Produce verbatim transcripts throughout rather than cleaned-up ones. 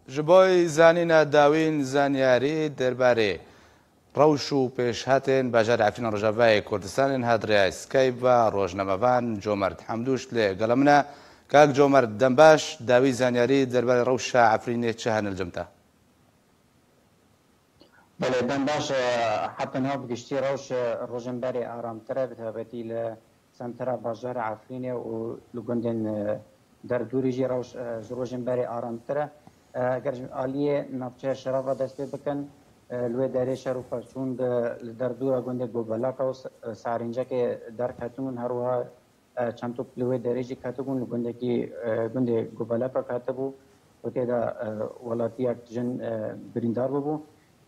Ji bo zanîna dawîn zanyarî derbarê rewş û pêşhatên bajarê Efrîna Rojavayê Kurdistanê niha di rêya Skype ve rojnamevan Comerd Hemdûş li gela min e. Kak Comerd, dem baş, dawî zanyarî derbarê rewşa Efrînê çi hene li cem te? Belê, dem baş, e, heta niha bi giştî rewş, e, rojên berê aramtir e, bi taybetî li sentera bajarê Efrînê û li gundên, e, derdûrî jî rewş, e, ji rojên berê aramtir e. E, eger ji aliyê navçeya Şera ve dest pê bikin, e, li wê derê şer û pevçûn di, li derdûra gundê Gobelaka û S-, e, Serîncekê derketibûn, her wiha, e, çend top li wê derê jî ketibûn, li gundekî, e, gundê Gobelaka ketibû û tê de, e, welatiyek jin, e, birîndar bûbû.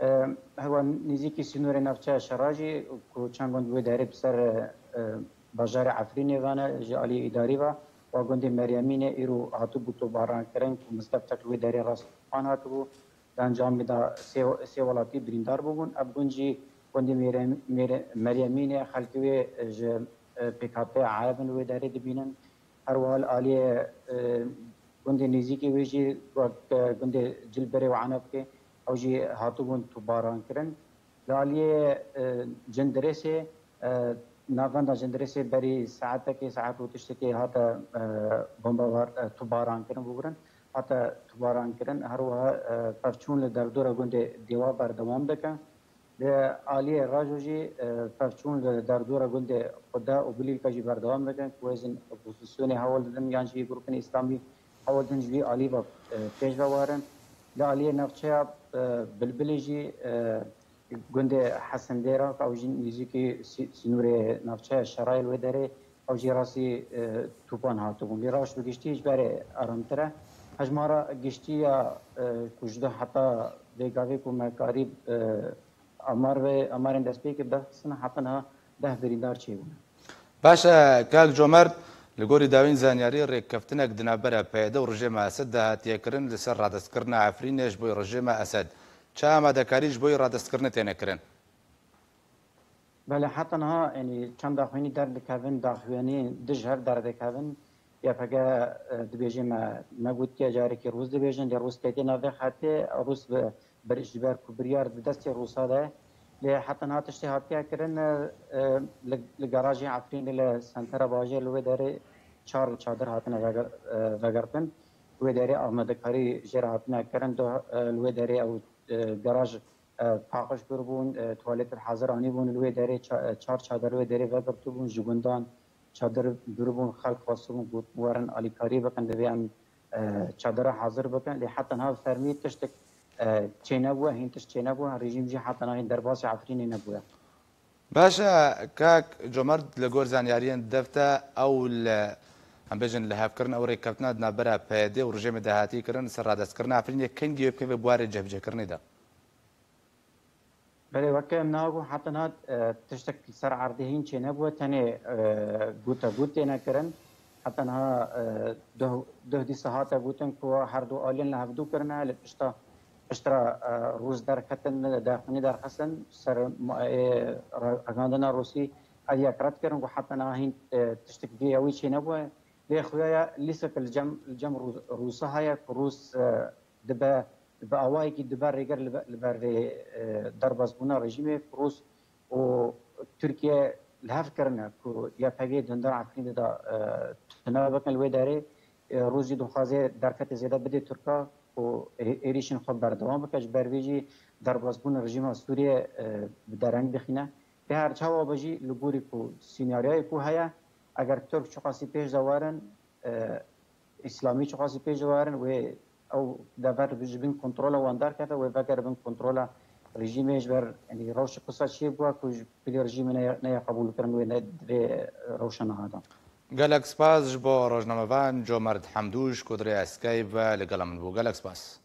E, hewa nêzîkî sînorê navçeya Şera jî ku çend gund wê derê bi ser, e, e, bajarê Efrînê ve ne, ji aliyê îdarî ve, wa gundê Meryemînê îro hatibû tobarankirin ku mizgeftek li wê derê respan hatibû. Di encamê de sê, sê welatî birîndar bûbûn. Ev gund jî gundê Mêre-, Mêre-, Meryemînê, xelkê wê ji, e, pêkhateyê Ereb in li wê derê dibînin. Her wiha li aliyê, e, gundê nêzîkî wê jî wek, e, gundê Cilberê û Enebkê, ew jî hatibûn tobarankirin. Li aliyê, e, Cindirêsê, e, navenda Cindirêsê berî saetekê, saet û tiştekê hate, e, bombebar, e, tobarankirin, bigirin, hate tobarankirin. Her wiha, e, pevçûn li derdora gundê Dêwa berdewam dike. Li aliyê Rajo jî, e, pevçûn li derdora gundê Xuda û Bilîlka jî berdewam dikin, ku hêzên opozisyonê hewl didin yan jî grûpên îslamî hewl didin ji vî alî ve, e, pêş ve werin. Li aliyê navçeya, e, Bilbilê jî, e, gundê Hesendêra, ew jî nêzîkî sî-, sînorê navçeya Şerayê li wê derê, ew jî rastî, e, topan hatibûn. Lê rewş bi giştî ji berê aramtir e. Hejmara giştî ya, e, ku ji duh heta vê gavê ku me karî, e, amar ve, amarên destpêkê bi dest xistin, heta niha deh birîndar çêbûne. Baş e, kak Comerd, li gorî dawîn zanyarî rêkeftinek di navbera P Y D û rejêma Esed de hatiye kirin li ser radestkirina Efrînê ji bo rejêma Esed. Çi amadekarî ji bo radestkirinê têne kirin? Belê, heta niha, yanî çend daxuyanî derdikevin, daxuyanî dij hev derdikevin. Y P G, e, dibêje me negotiye, carekî Rûs dibêjin, lê Rûs têtê navê xetê, Rûs bi, bir, ji ber ku biryar di destê Rûsa de. Lê heta niha tiştê hatiye kirin, e, e, li, li garajê Efrînê li sentera bajêr li wê derê çar çadir hatine veger-, e, vegertin. Wê derê amadekarî jê re hatine kirin, do, e, li wê derê ew, e, garaj, e, paqij kiribûn, e, tuwaletê hazir anîbûn, li wê derê ça-, e, çar çadir wê derê vegirtibûn, ji gundan çadir biribûn, xelk xwestibûn, got, werin alîkarî bikin, divê em, e, çadira hazir bikin. Lê heta niha fermî tiştek, e, çênebûye, hîn tişt çênebûye, rejîm jî heta niha hîn derbasî Efrînê nebûye. Baş e, kak Comerd, li gor zanyariyên devte ew li, em bêjin, li hevkirin ew rêkeftina di navbera P Y D û rejêmê de hatî kirin, li ser radestkirina Efrînê kengî wê bikeve buarê cihbicêkirinê de? Belê, weke em niha got, heta niha, e, tiştek li ser erdê hîn çênebûye, tenê, e, gotegot têne kirin. Heta niha, e, duh, duh dîsa hate gotin ku her du aliyên li hevdû kirine, li pişta, piştre, e, Rûs derketin, daxuyanî derxistin, ser ma-, ê re-, ragandina Rûsî ev yek red kirin ku heta niha hîn, e, tiştek vî ewî çênebûye. Lê xuya ye lîsek li cem, li cem Rûs-, Rûsa heye ku Rûs, e, dibe, bi awayekî dibe rêger li be-, li ber vê, e, derbasbûna rejîmê, Rûs û Tirkiye li hev kirine ku Y P G di hundir Efrînê de, e, tune bikin li wê derê. E, Rûs jî dixwaze derfetê zêde bidê Tirka ku ê-, êrîşên xwe berdewam bike. Ji ber vê jî derbasbûna rejîma Sûriyê, e, bi dereng dixîne. Lê her çawa be jî li gorî ku sînaryoyê ku heye, eger Tirk çiqasî pêş de werin, e, Îslamî çiqasî pêş de werin, wê ew dever ji bin kontrola wan derkeve, wê vegere bin kontrola rejîmê ji ber, yanî rewşê qisa çê bûye ku ji bilî rejîmê neye, neye qebûlkirin, wê ne, divê rewşa niha de. Gelek spas ji bo rojnamevan Comerd Hemdûş ku di rêya Skype ve li gela min bû. Gelek spas.